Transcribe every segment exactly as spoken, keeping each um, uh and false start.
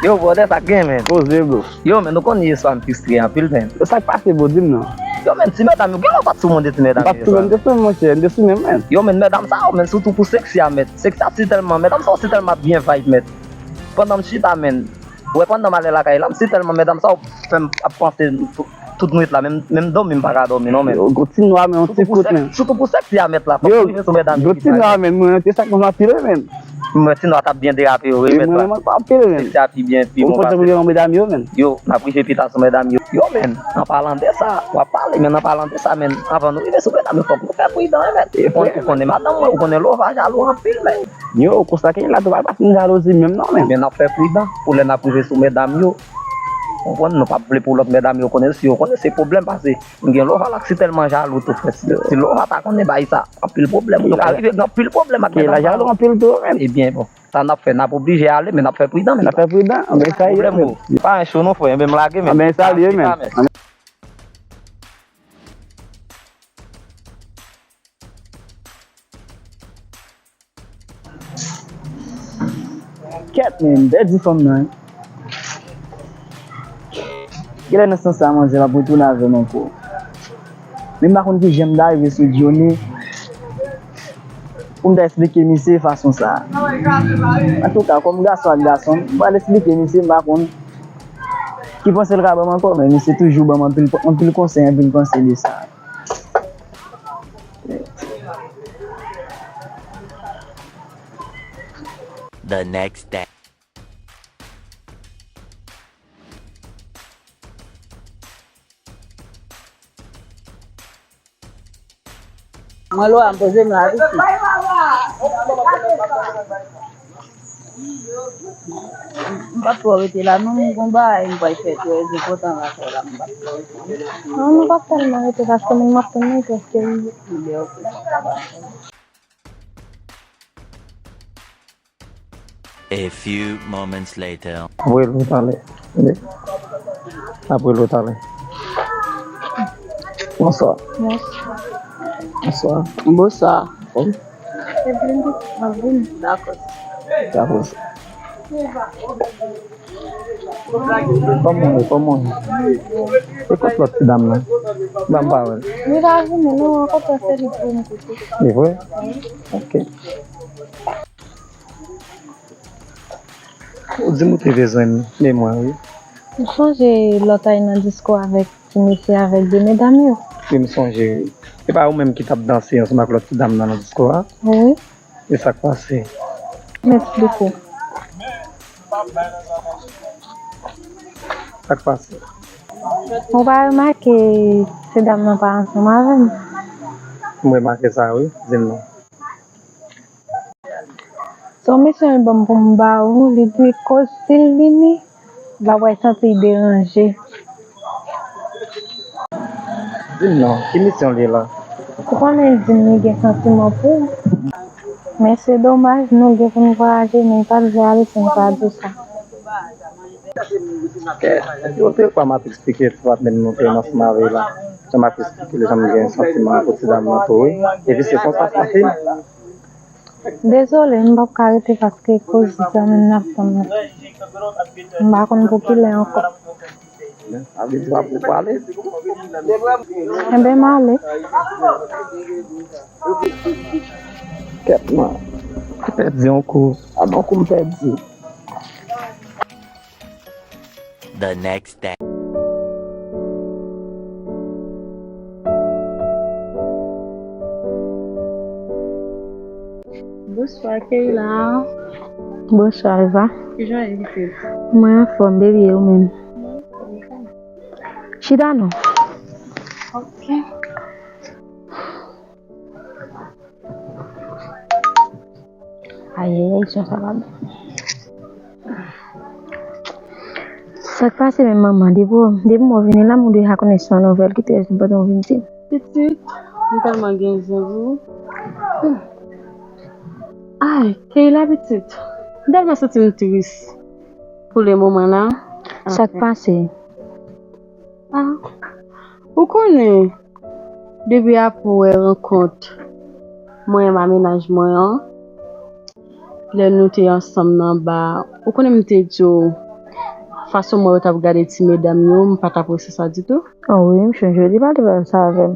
Yo, brother, sa k gen, men? Poze, bro. Yo, men, nou konn yè swa m fristre anpil, men. Sa k pase, bro, di m non. Yo, men, ti medam yo, gen lè w pa t sou moun de ti medam yo, sa. M pa t sou menm, de sou menm, mwen, chè, de sou menm, men. Yo, men, medam sa yo, men, sitou pou seksi a, men. Seksi a si tèlman, medam sa yo si tèlman ap byen vibe, men. Pandan m chita, men, ou wè, pandan m ale lakay la, m si tèlman medam sa yo fè m ap panse tout, tout nwit la, menm, menm dòmi m pa ka dòmi non, men. Yo, gwo ti nwa, men, yon ti kout, men. Sitou pou seksi a, mèt la, fòk m rive sou medam yo ki vibe. Gwo ti nwa, men, mwen, se sa k fè m anpile, men. Mwen, ti nwa t ap byen derape yo, wi, mèt la. Mwen, mwen, pa anpile, men. Seksi a pi byen, pi bon pase. Ou kontan pou gen yon medam yo, men. Yo, n ap rive pita sou medam yo. Yo, men, an palan de sa, w ap pale, men an palan de sa, men, anvan nou rive sou medam yo, fòk nou fè pridan, wi, men. Ou konnen madanm mwen, ou konnen Lova jalou anpil, men. Yo, konsa ke la tou pa fin jalouzi menm non, men. Men n ap fè pridan pou lè n ap rive sou medam yo. Konprann, nou p ap vle pou lòt medam yo konnen, si yo konnen se pwoblèm, pase m gen Lova la ki si tèlman jalou tou, frè. Si, si Lova ta konnen bagay sa, anpil pwoblèm. Nou ka rive gen anpil pwoblèm ak medam sa yo. Keyla jalou anpil tou, men. Ebyen, bon, sa n ap fè, n ap oblije ale, men n ap fè pridan, men. N ap fè pridan, anben sa ye, men. Pa gen cho non, frè, enben m lage, men. Anben sa li ye, men. Kèt, men, m pèdi fanm nan, wi. Genlè nan sans sa, manzè p ap retounen avè m ankò. Men m pa konn kijan m ta rive sou Johnny pou m ta esplike misye fason sa. Antouka, kòm gason ak gason, m pral esplike misye, m pa konn ki panse l ka ban m ankò, men misye toujou ban m anpil, anpil konsèy, anpil panse de sa. The next day. Mwen Lora, m poze m la, wi. M p ap twò rete la non, m gon bagay m pral fè trè enpòtan la fè la, m p ap twò rete. Non, nou p ap tèlman rete paske moun m ap tann nan prèske rive. Ebyen, oke. A few moments later. Apre l ou talè. Apre l ou talè. Bonswa. Bonswa. Bonswa. Dakò. Dakò. Kòman w ye? Kòman w ye? E kot lòt ti dam nan? Ban m pawòl. Li pa vini non, an kontre se li pou m koute. E vre? Ok. Ou di m ou te vle jwenn memwa, wi. M sonje lòt ay nan disko avèk ti mesye avèk de medam yo. Wi, m sonje, wi. Se pa ou menm ki t ap danse ansanm ak lòt ti dam nan nan disko a? Wi. E sa k pase? M esplike w. Sa k pase? Ou pa remake se dam nan pa ansanm avè m? M remake sa, wi. Di m non. Se yon mesaj l ban m pou m ba ou, li di koz si l vini, l ap wè l santi l deranje. Di m non, ki misyon li la? Ou konnen l di m li gen santiman pou ou. Men se domaj, nou gen pou n vwayaje, men l pa t vle ale san m pa di w sa. Kè, yo te kwa m ap eksplike ti patnè m nou te ansanm avè l la. Jan m ap eksplike l jan m gen santiman pou ti dam nan tou, wi. Epi se konsa sa fini. Dezole, m p ap ka rete paske koz zanmi m nan ap tann mwen. M pa konn pou kilè ankò. Sa vle di w ap pale? Enben, m ale. Kèt mwen. M pèdi yon kou. A bon kou m pèdi. The next day. Bonswa, Keyla. Bonswa, Eva. Kijan w ye, pitit? Mwen anfòm, baby, e ou menm? Mwen anfòm tou. Chita non. Ok. Ayayay, son sa pa bon. Sa k pase menm manman? Depi w, depi w vini la, m dwe ka konnen se yon nouvèl ki trè enpòtan w vin di m. Pitit, m tèlman gen zen pou ou. Ay, Keyla pitit, m tèlman santi m tris pou le moman la. Sa k pase? Ah, ou konnen, depi apre w wè rankont mwen ak mennaj mwen an, lè nou te ansanm nan ba, ou konnen m te di w, fason mwen yo t ap gade ti medam yo, m pa t apresye sa ditou. Oh wi, m chonje, li pa te pale sa avè m.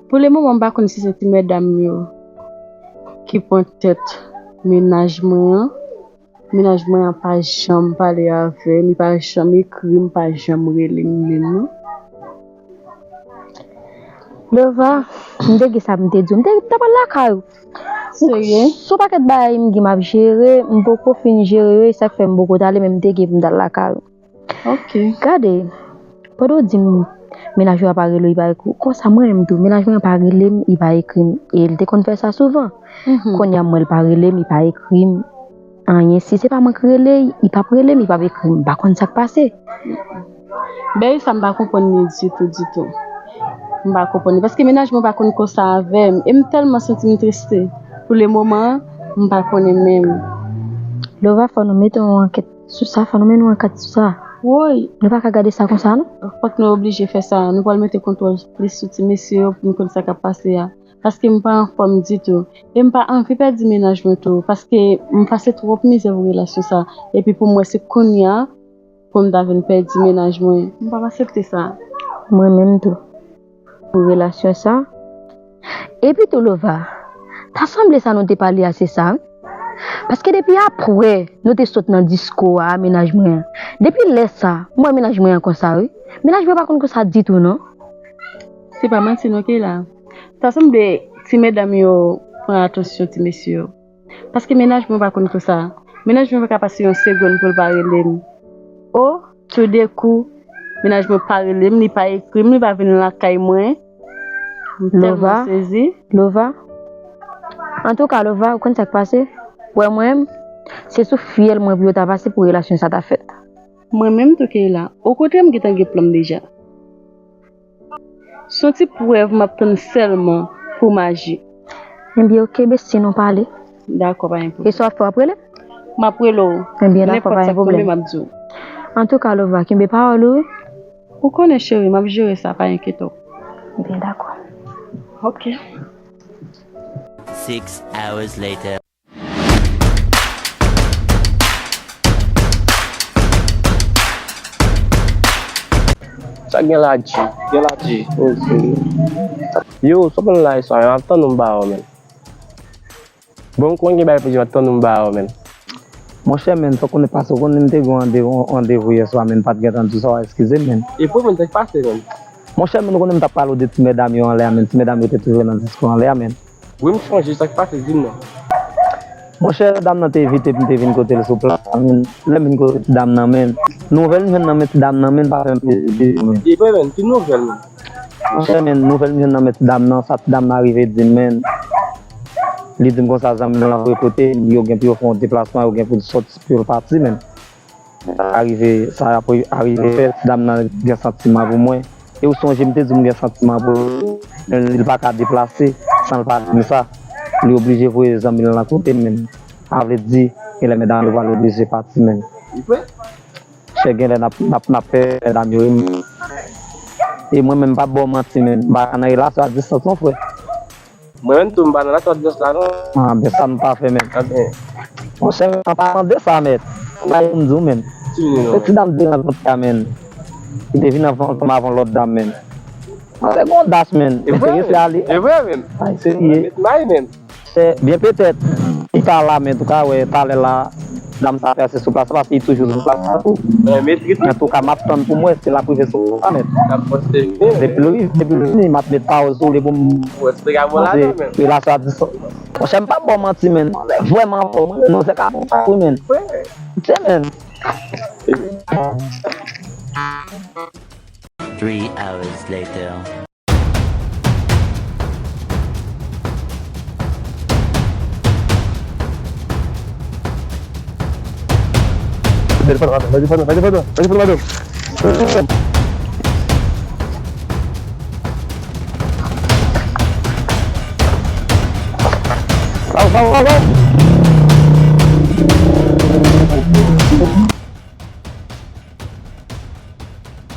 Pou le moman, m pa konn si se ti medam yo ki pran tèt mennaj mwen an. Mennaj mwen an pa janm pale avè m, li pa janm ekri m, pa janm rele m menm non. Lova, m te gen sa m te di w, m te, m t ap al lakay ou. Serye? Se yon pakèt bagay m gen m ap jere, m poko fin jere yo, e sa k fè m poko t ale, men m te gen pou m t al lakay ou. Ok. Gade, pandan w di m, mennaj ou a pa rele w, li pa ekri w. Konsa mwen menm tou, mennaj mwen an pa rele m, li pa ekri m. E l te konn fè sa souvan. Mhm. Kounye a m wè l pa rele m, li pa ekri m. Anyen, si se pa mwen k rele, li p ap rele m, li p ap ekri m. M pa konn sa k pase. Bagay sa m pa konprann li ditou, ditou. M pa konprann li. Paske mennaj mwen pa konn konsa avè m. E m tèlman santi m triste. Pou le moman, m pa konnen menm. Lova, fò nou mete yon ankèt sou sa, fò nou mennen yon ankèt sou sa. Woy! Nou pa ka gade sa konsa, non? Fòk nou oblije fè sa. Nou pral mete kontwòl plis sou ti mesye yo pou nou konn sa k ap pase a. Paske m pa anfòm ditou. E m pa anvi pèdi mennaj mwen tou. Paske m pase twòp mizè pou relasyon sa. Epi pou m wè se kounye a pou m ta vin pèdi mennaj mwen. M p ap aksepte sa. Mwen menm tou. Pou relasyon sa. Epi tou Lova, ta sanble sa nou te pale a se sa wi. Paske depi apre nou te sot nan disko a, mennaj mwen an. Depi lè sa, m wè mennaj mwen an konsa wi. Mennaj mwen pa konn konsa ditou non. Se pa manti non Keyla. Ta sanble ti medam yo pran atansyon ti mesye yo. Paske mennaj mwen pa konn konsa. Mennaj mwen pa ka pase yon segonn pou l pa rele m. O, toudenkou, mennaj mwen pa rele m, li pa ekri m, li pa vin lakay mwen. M tèlman sezi. Lova. Antouka, Lova, ou konn sa k pase? Wè mwen, se sou fyèl mwen pou yo ta pase pou relasyon sa ta fèt. Mwen menm tou Keyla. Okontrè, m gentan gen plan m deja. Se yon ti prèv m ap tann sèlman pou m aji. Ebyen, oke, besti, nou pale. Dakò, pa gen pwoblèm. E sa w ap fè, w ap rele m? M ap rele w. Ebyen, dakò, pa gen pwoblèm. Nenpòt sa k tonbe, m ap di w. Antouka, Lova, kenbe pawòl ou, wi. Ou konnen, cheri, m ap jere sa, pa enkyete w. Ebyen, dakò. Oke. Six hours later. Sa gen la, G? Gen la, G. Yo, sa pral la, sa, m ap tann ou m ba w, men. Bon, m konnen gen bagay pou di, m ap tann ou m ba w, men. Monchè, men, fòk ou konnen pase, ou konnen m te gen yon randevou, yon randevou yè swa, men, m pa t gentan di w sa, w a eskize m, men. E pou mwen, sa k pase, men? Monchè, men, ou konnen m t ap pale w de ti medam yo anlè a, men, ti medam yo te toujou nan disko anlè a, men. Wi, m sonje, sa k pase, di m non. Monchè, dam nan te envite m, m te vin kote l sou plas la, men. Lè m vin kote ti dam nan, men. Nouvèl m jwenn nan men ti dam nan, men, pa fè m plezi, men. E vre, men, ki nouvèl, men? Monchè, men, nouvèl m jwenn nan men ti dam nan, sa ti dam nan rive di m, men. Li di m konsa, zanmi l lan voye kote m, yo gen pou yo fè yon deplasman, yo gen pou yo sòti, pou yo pati, men. Arive, sa ap arive fè, ti dam nan gen santiman pou mwen. E ou sonje m te di w m gen santiman pou li, men li pa ka deplase san l pa di m sa. Li oblije voye zanmi l lan kote m, men. Sa vle di, genlè medam yo pral oblije pati, men. Chè, genlè n ap, n ap, n ap pè medam yo, wi, men. E mwen menm, m p ap ba w manti, men. M pa ka nan relasyon a distans, non, frè. Mwen menm tou, m pa nan relasyon a distans la, non. Ah, ben sa m pa fè, men. Monchè, an palan de sa, mèt. Sa m di w, men. Se ti dam te rankontre a, men. Li te vin anvan, ansanm avè yon lòt dam, men. Avèk yon das, men. Enterese ale. E vre, men. Ay, serye. Met may, men. Se byen petèt, pita la, men, tou ka wè, talè la, dam sa fè ase sou plas la, paske li toujou sou plas la tou. Antouka, m ap tann pou m wè si l ap rive sou plas la, men. Depi l rive, depi l vini, m ap met pawòl sou li pou m. Relasyon a distans. Monchè, m p ap ba w manti, men. Vrèman, vrèman, non, se ka konsa, wi, men. Se, men. Three hours later.